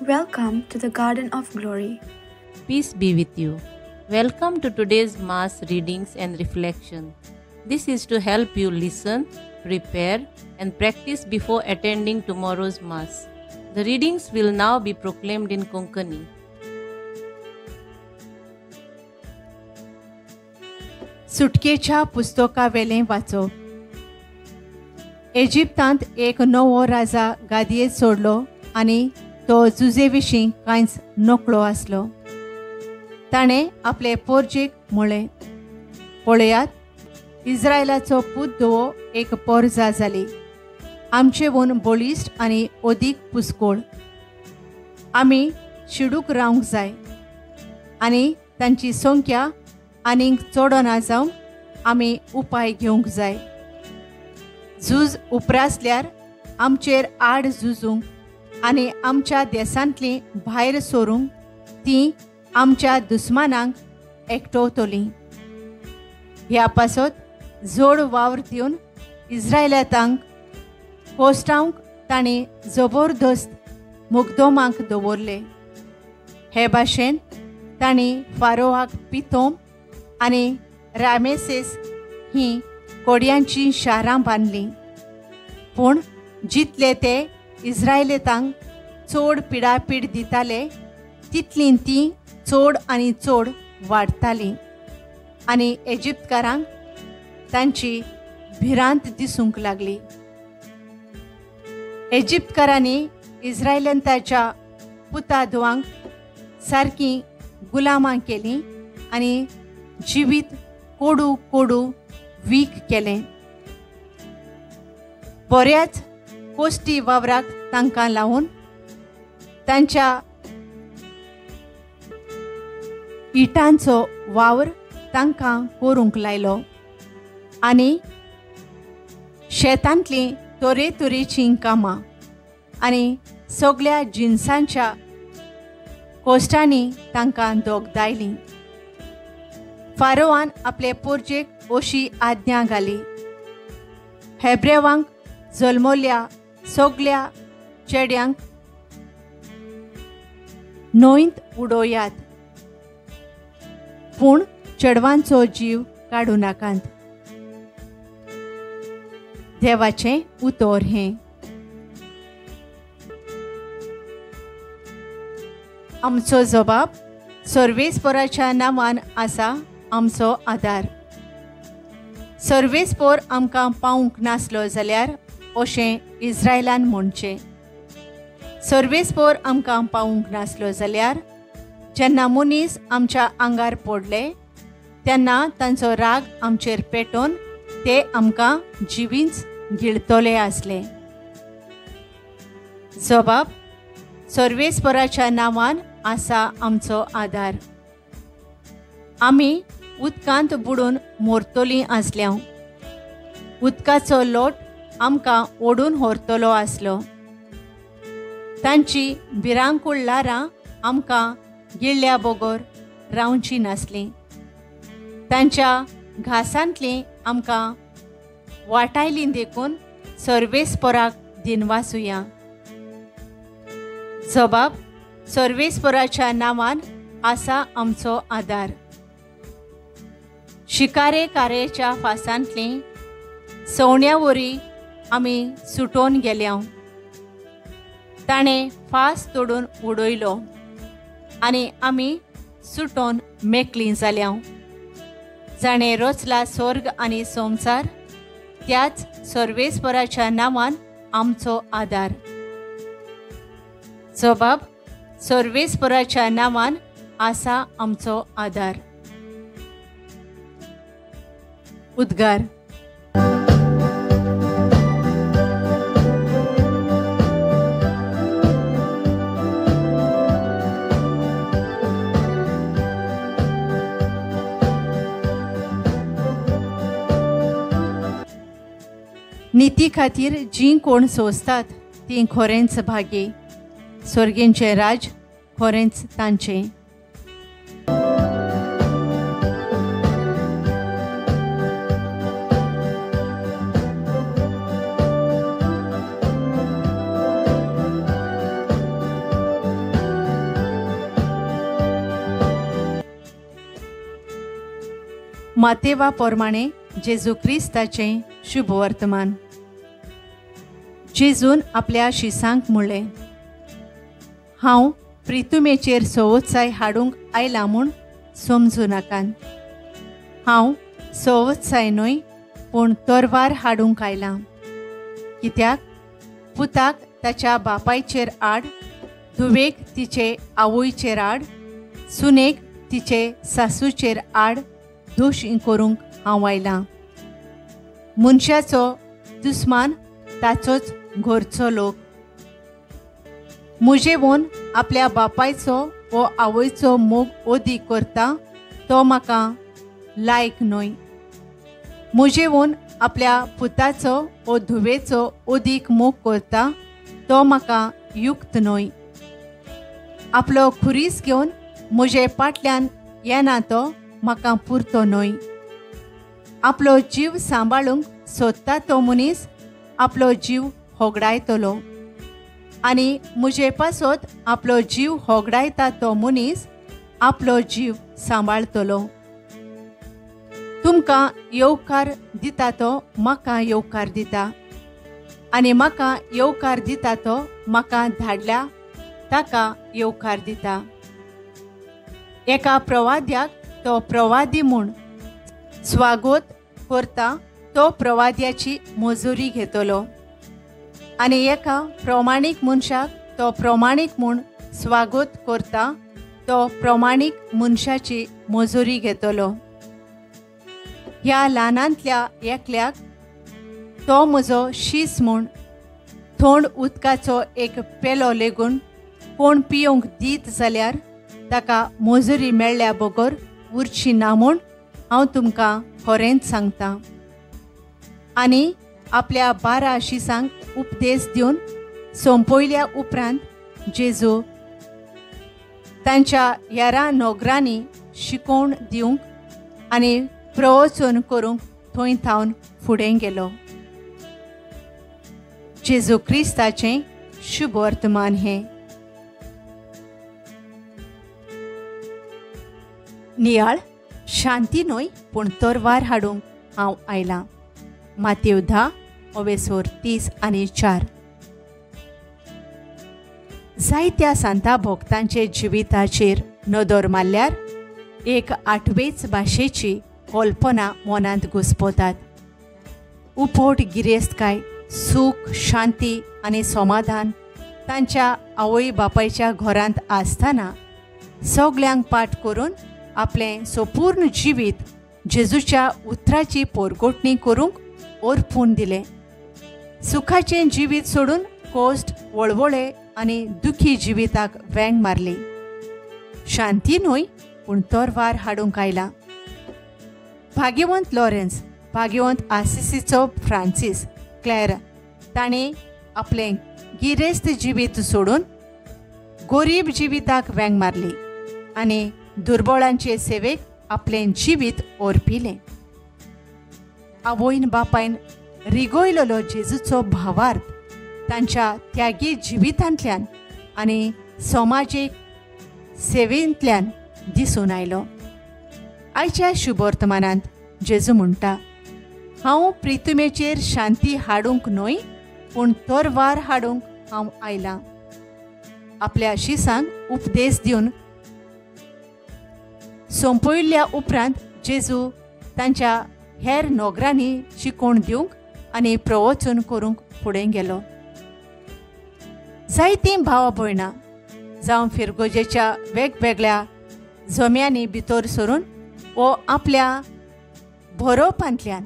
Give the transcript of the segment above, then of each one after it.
Welcome to the Garden of Glory. Peace be with you. Welcome to today's Mass readings and reflection. This is to help you listen, prepare, and practice before attending tomorrow's Mass. The readings will now be proclaimed in Konkani. सुटकेच्या पुस्तकावेलें वाचप. इजिप्तांत एक नवो राजा गादयेर सोडलो आनी तो जुजे विशीं कांयच नकळो आसलो. ताणें आपले पोरजेक म्हळें, पळयात, इस्रायलाचो पूत धुवो एक पोरजा जाली, आमचेवून बळिश्ट आनी अदीक पुस्कोळ. आमी शिडूक रावंक जाय आनी तांची संख्या आनीक चडना जावंक आमी उपाय घेवंक जाय. झूज उपरासल्यार आमचेर आड झुजूंक आनी आमच्या देशांतलीं भायर सरूंक तीं आमच्या दुस्मानांक एकटवतलीं. ह्या पासत जोड वावर दिवन इस्रायलांक कोस्टावंक तांणी जबरदस्त मुगदोमाक दवरले. हे भाशेन तांणी फारोहाक पितोम आनी रामेसेस हीं कोडयांचीं शारां बांदलीं. पूण जितले ते इस्रायलेतांक चड पिडापीड दिताले तितलीं तीं चड आनी चड वाडटालीं आनी इजिप्तकारांक तांची भिरांत दिसूंक लागली. इजिप्तकारांनी इस्रायलांच्या पुता धुवांक सारकीं गुलामां केलीं आनी जिवीत कोडू कोडू वीक केलें. बऱ्याच कोश्टी वावराक तांकां लावन तांच्या इटांचो वावर तांकां करूंक लायलो आनी शेतांतलीं तरेतरेचीं कामां आनी सगळ्या जिनसांच्या कोश्टांनी तांकां दोगदायलीं. फारोआन आपले पोरजेक अशी आज्ञा घाली, हेब्रेवांक जल्मल्या सगळ्या चेड्यांक न्हंयत उडोयात, पूण चेडवांचो जीव काडूं नाकात. देवाचें उतर हें. आमचो जबाब सर्वेस्पोराच्या नांवान आसा आमचो आदार. सर्वेस्पोर आमकां पावूंक नासलो जाल्यार अशें इस्रायलान म्हणचें. सर्वेस्पोर आमकां पावूंक नासलो जाल्यार जेन्ना मनीस आमच्या आंगार पडले तेन्ना तांचो राग आमचेर पेटोवन ते आमकां जिवींच गिळतले आसले. जबाब सर्वेस्पोराच्या नांवान आसा आमचो आदार. आमी उदकांत बुडून मोरतलीं आसल्या, उदकाचो लोट आमकां ओडून व्हरतलो आसलो. तांची भिरांकूळ ल्हारां आमकां गिळ्ळ्या बगर रावचीं नासलीं. तांच्या घासांतलीं आमकां वाटायलीं देखून सर्वेस्पोराक दिनवासुया. जबाब सर्वेस्पोराच्या नांवान आसा आमचो आदार. शिकारे कारेच्या फासांतलीं सवण्या वरी आमी सुटोवन गेल्या. ताणें फास तोडून उडयलो आनी आमी सुटोवन मेकळीं जाल्या. जाणें रचला स्वर्ग आनी संवसार त्याच सर्वेस्पोराच्या नांवान आमचो आदार. जबाब सर्वेस्पोराच्या नांवान आसा आमचो आदार. उद्गार. निती खातीर जीं कोण सोंसतात तीं खरेंच भागी, स्वर्गींचें राज खरेंच तांचें. मातेवा पोरमाणे जेजू क्रिस्ताचें शुभ वर्तमान. जेजून आपल्या शिसांक म्हणलें, हांव प्रितुमेचेर सवोत्साय हाडूंक आयला म्हूण समजूं नाकात. हांव सवोत्साय न्हय पूण तरवार हाडूंक आयलां. कित्याक पुताक ताच्या बापायचेर आड, धुवेक तिचे आवयचेर आड, सुनेक तिचे सासूचेर आड दोश करूंक हांव आयलां. मनशाचो दुस्मान ताचोच घरचो लोक. म्हजेवन आपल्या बापायचो वो आवयचो मोग ओदी करता तो म्हाका लायक न्हय. म्हजेवन आपल्या पुताचो वो धुवेचो ओदीक मोग करता तो म्हाका युक्त न्हय. आपलो खुरीस घेवन म्हजे फाटल्यान येना तो म्हाका पुरतो न्हय. आपलो जीव सांबाळूंक सोदता तो मनीस आपलो जीव होगडायतलो आनी म्हजे पासत आपलो जीव होगडायता तो मनीस आपलो जीव सांबाळतलो. तुमकां येवकार दिता तो म्हाका येवकार दिता आनी म्हाका येवकार दिता तो म्हाका धाडल्या ताका येवकार दिता. एका प्रवाद्याक तो प्रवादी म्हूण स्वागत करता तो प्रवाद्याची मजुरी घेतलो आनी एका प्रमाणीक मनशाक तो प्रमाणीक म्हूण स्वागत करता तो प्रमाणीक मनशाची मजुरी घेतलो. ह्या ल्हानांतल्या एकल्याक तो म्हजो शीस म्हूण थंड उदकाचो एक पेलो लेगून कोण पियोंक दीत जाल्यार ताका मजुरी मेळ्ळ्या बगर उरची ना म्हूण हांव तुमकां खरेंच सांगता. आनी आपल्या 12 शिसांक उपदेश दिवन सोंपयल्या उपरांत जेजू तांच्या हेरां नोगरांनी शिकोवण दिवंक आनी प्रवचन करूंक थंय थावन फुडें गेलो. जेजू क्रिस्ताचें शुभ वर्तमान हें. नियाळ शांती न्हय पूण तरवार हाडूंक हांव आयलां. मातेव 10:30-4. जायत्या सांता भक्तांचे जिविताचेर नदर मारल्यार एक आठवेच भाशेची कल्पना मनांत घुस्पतात. उपोट गिरेस्तकाय, सूख, शांती आनी समाधान तांच्या आवय बापायच्या घरांत आसतना सगल्यांक पाठ करून आपलें संपूर्ण जिवीत जेजूच्या उतराची पोरगोटणी करूंक अर्पून दिलें. सुखाचें जिवीत सोडून कोश्ट, वळवळे आनी दुखी जिविताक वेंग मारली. शांती न्हय पूण तरवार हाडूंक आयला. भाग्यवंत लॉरेन्स, भाग्यवंत आसिसीचो फ्रांसीस क्लॅर ताणें आपलें गिरेस्त जिवीत सोडून गोरीब जिविताक वेंग मारली आनी दुर्बळांचे सेवेक आपलें जिवीत ओर्पिलें. आवयन बापायन रिगयलेलो जेजूचो भावार्थ तांच्या त्यागी जिवितांतल्यान आनी समाजीक सेवेंतल्यान दिसून आयलो. आयच्या शुभवर्तमानांत जेजू म्हणटा, हांव प्रितुमेचेर शांती हाडूंक न्हय पूण तरवार हाडूंक हांव आयलां. आपल्या शिसांक उपदेश दिवन सोंपयल्ल्या उपरांत जेजू तांच्या हेर नोगरांनी शिकोवण दिवंक आनी प्रवचन करूंक फुडें गेलो. जायतीं भावा भयणां जावं फिरगोजेच्या वेगवेगळ्या जम्यांनी भितर सरून वो आपल्या बरोवपांतल्यान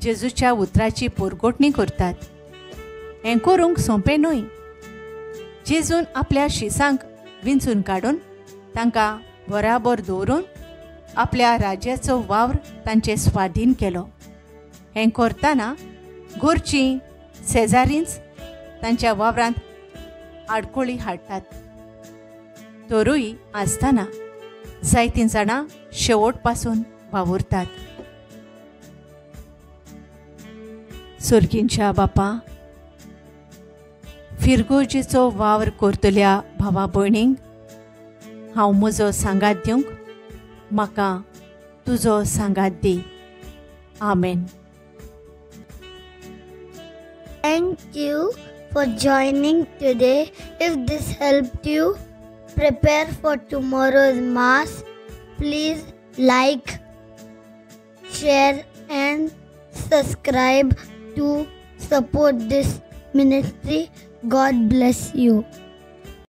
जेजूच्या उतराची पोरगोटणी करतात. हें करूंक सोंपें न्हय. जेजून आपल्या शिसांक विंचून काडून तांकां बराबर दवरून आपल्या राज्याचो वावर तांचे स्वाधीन केलो. हें करतना घरचीं शेजारींच तांच्या वावरांत आडखळी हाडटात. तरूय आसतना जायतीं जाणां शेवट पासून वावुरतात. सर्गींच्या बापा, फिरगोजेचो वावर करतल्या भावा भयणींक हांव म्हजो सांगात दिवंक म्हाका तुजो सांगात दी. आमेन. Thank you for joining today. If this helped you prepare for tomorrow's Mass, please like, share and subscribe to support this ministry. God bless you.